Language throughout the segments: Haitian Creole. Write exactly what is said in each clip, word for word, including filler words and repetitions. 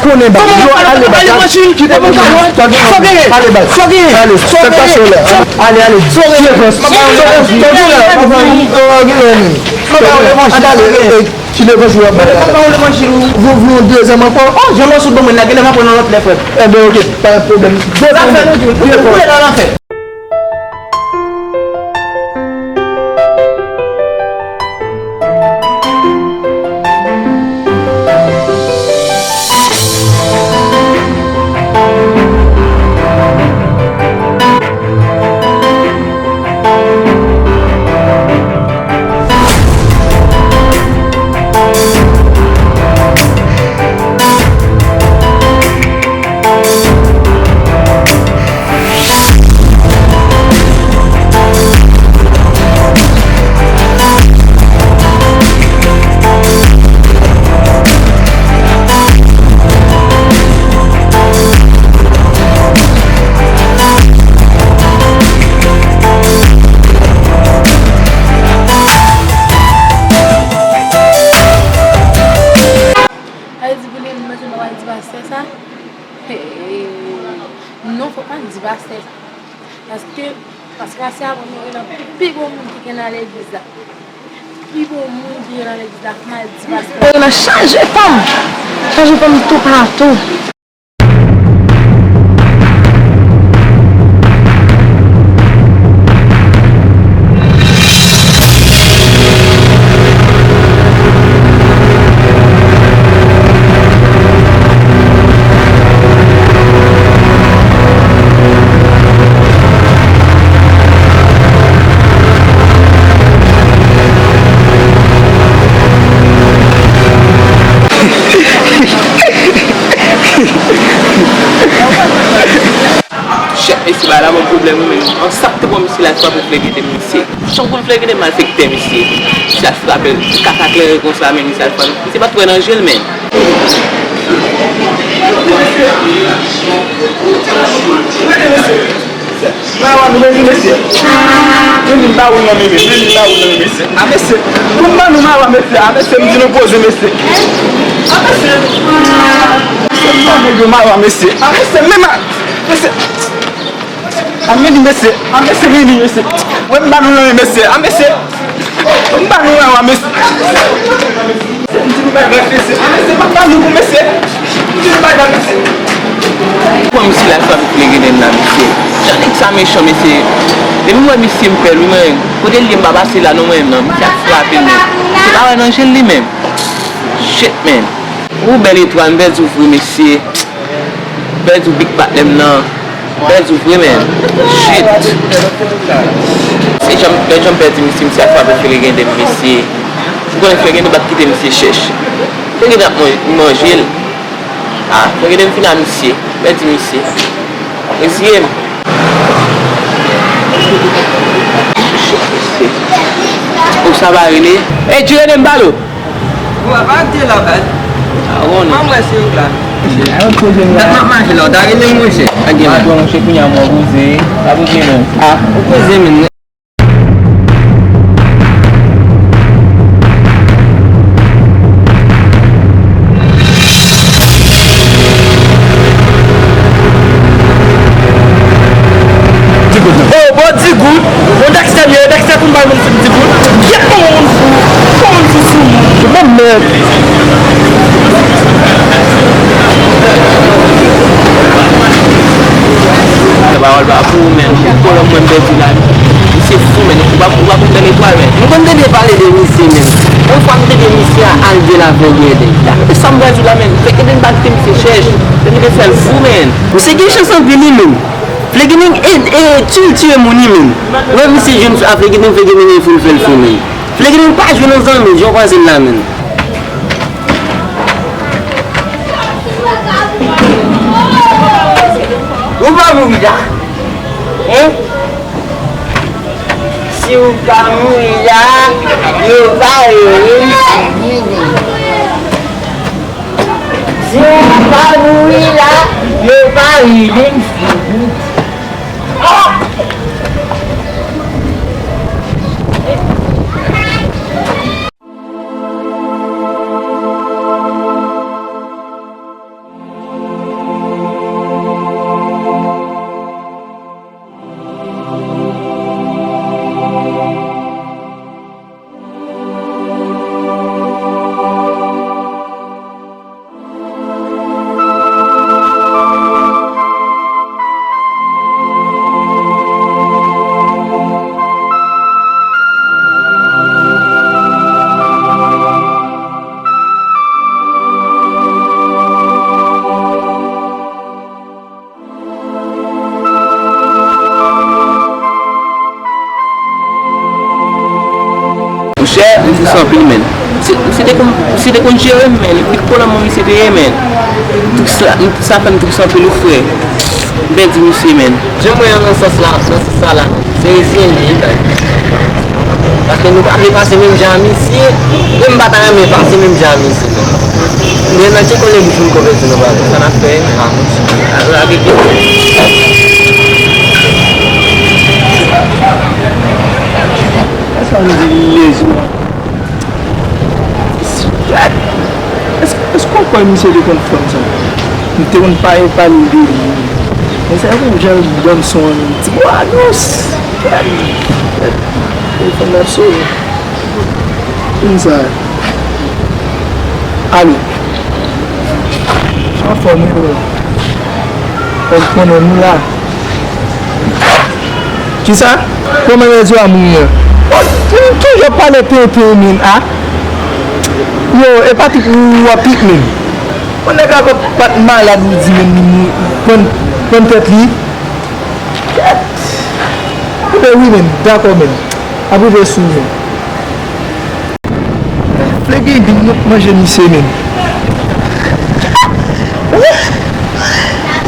Konnen baz. Yo, ale baz. Kite pou mwen. Sa w genyen? Ale baz. Sa w genyen? Ale, sa k pase w la? Ale, ale. Ti Levans. Tande la, papa. Papa, ou revanch. Ale, ale. Ti Levans, ou ap bay la. Papa, ou revanch, ou. Vou, vou, dezyèm ankò. Oh, jan mwen sot ban mwen la, genlè m ap pran yon lòt lè, frè. Enben, oke, pa pwoblèm. Zafè nou di, ou koule nan lanfè. Ay, di pou li, mwen te ba di pastè sa. Hey, non, fòk pa di pastè sa. Paske, paske se avan nou gen pi gwo moun ki gen nan legliz la. Pi gwo moun ki gen nan legliz la, fòk pa di pastè. Yo nan chaje fanm. Chaje fanm toupatou. Chèf, mesye, bagay la ban m pwoblèm wi menm. An, sa k te pran misye la, se pa pou flegede misye. Chan pou l flegede malfektè misye. Misye al frape l, kaka klere konsa, men misye al frape l. Misye pa t wè nan je l menm. Mawa nou menm wi mesye. Men vin ba ou nan men, men vin ba ou nan men mesye. A mesye. Pou m ban nou mawa mesye. A mesye, m di nou poze mesye. A mesye. Mesye, m ban nèg yo mawa mesye. A mesye, men ma-, mesye. A men li mesye. A mesye, men li mesye. Wè m ba nou nan men mesye. A mesye. M ba nou mawa mesye. M di nou bay bak mesye. A mesye, m ap ba nou pou mesye. M di nou bay bak mesye. Pran misye la, sa pou flegede m la, mesye. Jan nèg sa mechan, mesye. Depi m wè misye, m pè l wi mwen. Kote l ye, m pa pase la non mwen menm non. Misye ap frape m menm. Misye pa wè nan je l li menm. Shit, man. Ou bèl etwal, m pèdi w vre, mesye. M pèdi w big patnè m nan. M pèdi w vre, man. Shit. Se jan, lè jan m pèdi misye, misye ap frape flegede m, mesye. Ou konnen flegede pa t kite misye chèch. Flegede ap man-, manje l. Ah, flegede m fin a misye. M pèdi misye. Reziye m. Shit, mesye. Ou sa va rele? Ey, Jerene, m ba l ou. Ou pa di la baz. Ah, bon. Mwen wè se ou la. Ayo, poze m la. Tèt m ap mache la, ou ta rele m, monchè. Ok, ah, bon, monchè, kounye a mwen poze. Pa poze non. Ah, ou poze, men. Digoud nan. Oh, bon, Digoud. Bon, Dexter, ye, Dexter, konn bay moun sou Digoud. Yep, bon, bon, bon, bon, sou, sou. Bon, mèd. Sa pawòl pa pou ou, men. Kolòm mwen pèdi la. Misye fou, men. Ou pa, ou pa konn bèl etwal, men. Nou konn tande pale de misye, men. Yon fwa m tande misye a al de la fè gede. Sa m pral di w la, men. Fè gede m pa kite misye chèch. Fè gede fè l fou, men. Misye gen chans anpil, wi, men. Flegede e, e, ti, tiye moun, wi, men. Ou wè misye jwenn a Flegede, Flegede gen foul fè l fou, men. Flegede pa jwe nan zanmi, jan w panse l la, men. Ou pa mouri la? Hein? Si w pa mouri la, yo pa rele m Flegede. Si w pa mouri la, yo pa rele m Flegede. Ah! Konn jere m, men. Li pit kolan mwen misye te ye, men. Tout sa, tout sa fè m tout sa anpil, wi, frè. M pèdi misye, men. Jan mwen an nan sans la, nan sans sa la, se reziyen li ye, guys. Paske nou pa vle pase menm jan a misye, e m pa ta renmen pase menm jan a misye. Men nan ki konnen bouch moun konvèti nou pral. Sa n ap fè? Lage pye. Sa nou di lezon. Èske, èske w kwè misye te konn fanm sa? M te konn pale, pale de li. Men sa yon jan l bann son an, ti bwa dous. Telefòn nan ap sone. Moun sa. Alo. Anfòm wi, bro. Ou konnen nou la. Kisa? Kòman rèzo a mouri an? Oh, m toujou ap pale tenten, men, a? Yo, e pa tout ou ap pik, men. Yon nèg la pa, pa t malad, ou di, men, li mouri, prann, prann tèt li. Kèt! Ebyen wi, men, dakò, men. Ap rive sou ou, men. Vle gen grenn manje misye menm.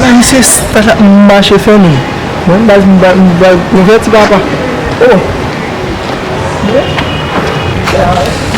Nan misye stat ap mache fè menm. Mwen baz m ba m ba konvèti papa. Oh.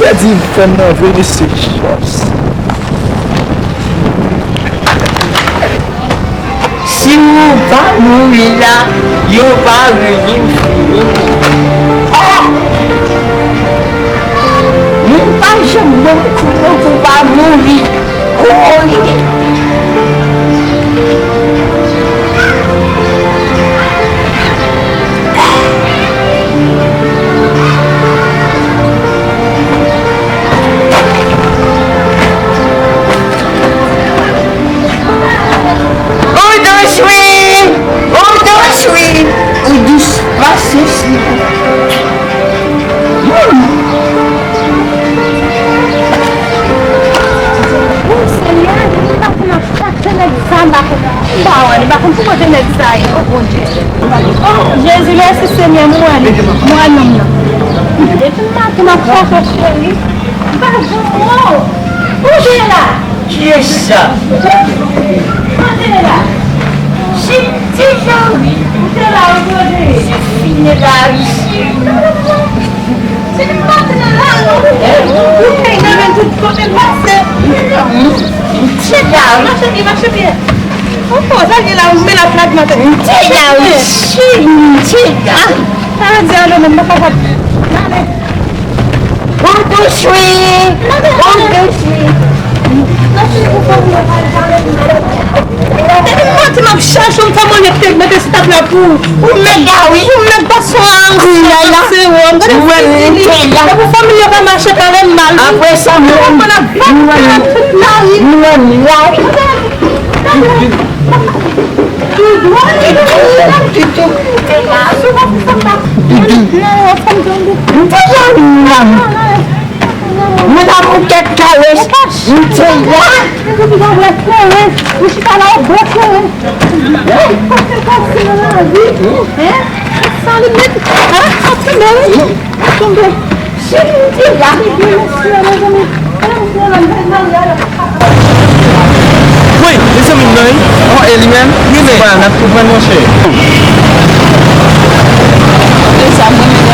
Pèdi fè m nan vre mesye. Si ou pa mouri la, yo pa vini fini. Oh! Moun pa janm bon pou nou pou pa mouri. Kouri! Ou dous wi, ou dous wi, ou dous pase si. Hmm. Oh, Senyè, m pa konn ap chache nèg sa, m pa konn, m pa wè, m pa konn pou kote nèg sa ye, o Bondye. Oh, Jezi, mèsi Senyè, m wè li, m wè nonm nan. Depi maten m ap chache cheri, m pa jwenn non. Ou te la? Kiyès sa? Ou te la? Chim, ti jan. Ou te la, ou te. Se fini la, wi, cheri. Se li m pa te la, non. Ou te nan men tout kote pase. Ti la. Mache byen, mache byen. Oh, oh, sa gen la, ou men la fragmante. Ti la, wi, cheri, ti la. Ah, sa vle di, alo, non, m pa kapab. Ale. Ou dous wi! Ou dous wi! Depi maten m ap chache w, m fè mwen mete, mete sou tab la pou ou. Ou mèg la wi! Ou mèg gason an. Kounye a la, se wòm. Gade figi li. Depi fanmi yo pa mache, pa renmen mal. Apre sa, mwen, mwen, mwen la. Mwen ap yon kèk kawes. M te la. Ou chita la, ou bwè kleren. Ou pase nan lavi. Hein? San limit. Hein? Ap tonbe, wi. Ap tonbe. Cheri, m te la. Wi, mezanmi m nan, wi. Oh, e li menm? Wi, men. Vwala, n ap tou pran, monchè. E sa, mwen menm.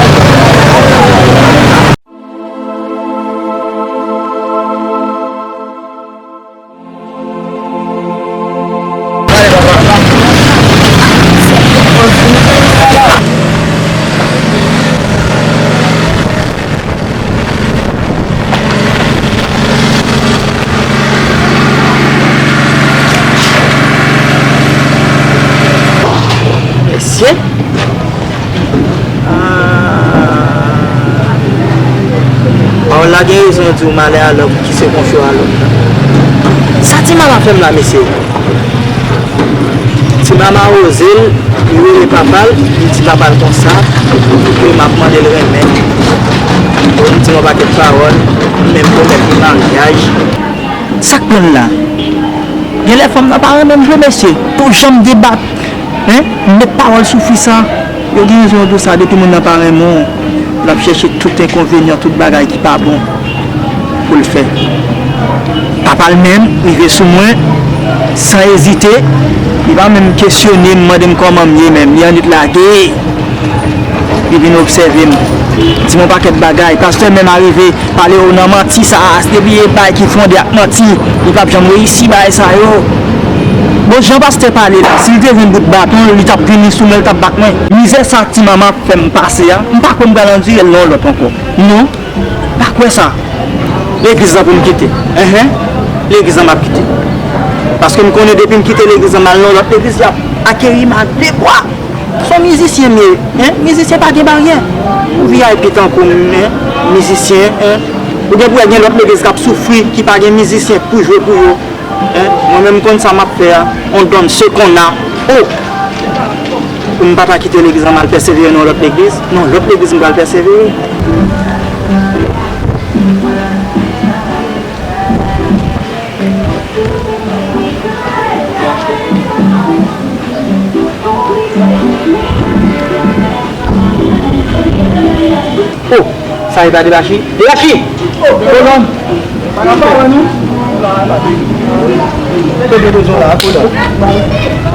Mesye. Ah. Pawòl la gen rezon, yo di w malè a lòm ki se konfyo a lòm nan. Sa ti mama fè m la, mesye? Ti mama woze l, li rele papa l, li di papa l konsa, ke m ap mande l renmen. Li di m yon pakèt pawòl, li menm pwomèt li maryaj. Sa k pran l la? Genlè fanm nan pa renmen m vre, mesye. Pou jan m debat, hein, m met pawòl sou fi sa. Yo gen rezon yo di w sa, depi moun nan pa renmen w, l ap chèche tout enkonvenyan, tout bagay ki pa bon pou l fè. Papa l menm rive sou mwen san ezite, li pa menm kesyone m, mande m kòman m ye menm, li annik lage, li vin obsève m, di m yon pakèt bagay. Pastè menm arive pale, o, nan manti sa a, depi e bagay ki fonde ak manti, li p ap janm reyisi bagay sa yo. Bon, jan pastè pale la, si l te jwenn bout baton, li t ap vini sou mwen, li t ap bat mwen. Mizè sa ti manman ap fè m pase a, m pa kwè m pral andire l nan yon lòt ankò. Non. Pa kwè sa. Legliz lan pou m kite. Enhen. Legliz lan m ap kite. Paske m konnen depi m kite legliz lan, m al nan lòt legliz, y ap akeri m a de bra. Se yon mizisyen m ye. Hen? Mizisyen pa gen baryè. Ou V I P tankou m, hen? Mizisyen, hen? Ou gen pou wè gen lòt legliz k ap soufri, ki pa gen mizisyen pou jwe pou yo. Hen? Mwen menm m konn sa m ap fè a. On donne ce qu'on a. Oh! Pou m pa ta kite legliz lan, m al pèsevere nan lòt legliz. Nan lòt legliz m pral pèsevere. Oh, sa e pa Debachi? Debachi! Oh, kolòn! Pa nan pawòl nou. Kote bezwen la, kolòn.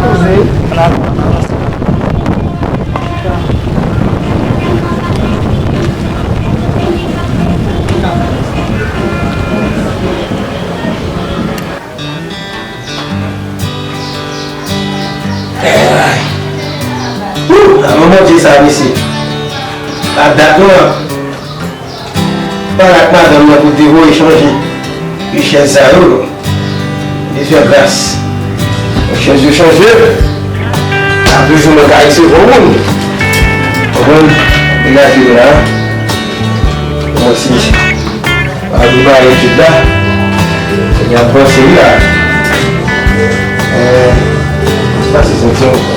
Poze. Wou! Amen, Bondye sa, mesye. A dat nou an. Pale ak madanm nan pou te voye chanje vye chèz sa yo. Li fè gras. Chèz yo chanje. Apre jou mwen ka resevwa moun. Konprann? Degaje la. Kòmanse. A, nou pale tout la. N ap vanse wi la. Eh, pase senti yon.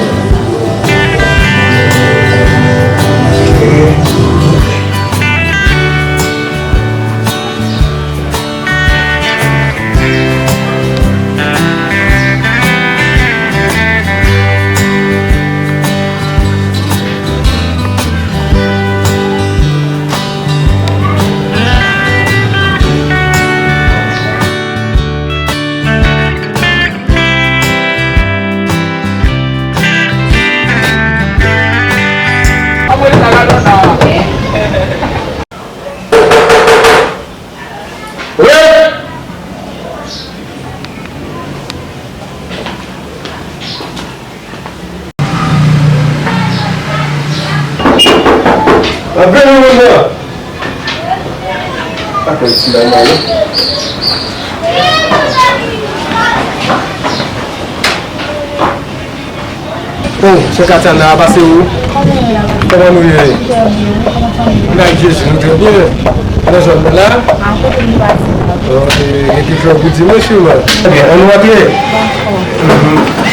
Antre non, moun nan. Pa fè ti bagay la, non. Oh, sè Katiana, a pase ou? Kòman nou ye? Nan Jezi, nou trè byen. Nan zòn nan la? Oh, e, e ki flè pou di mwen, chouman. Ebyen, ann nou antre. Mhm.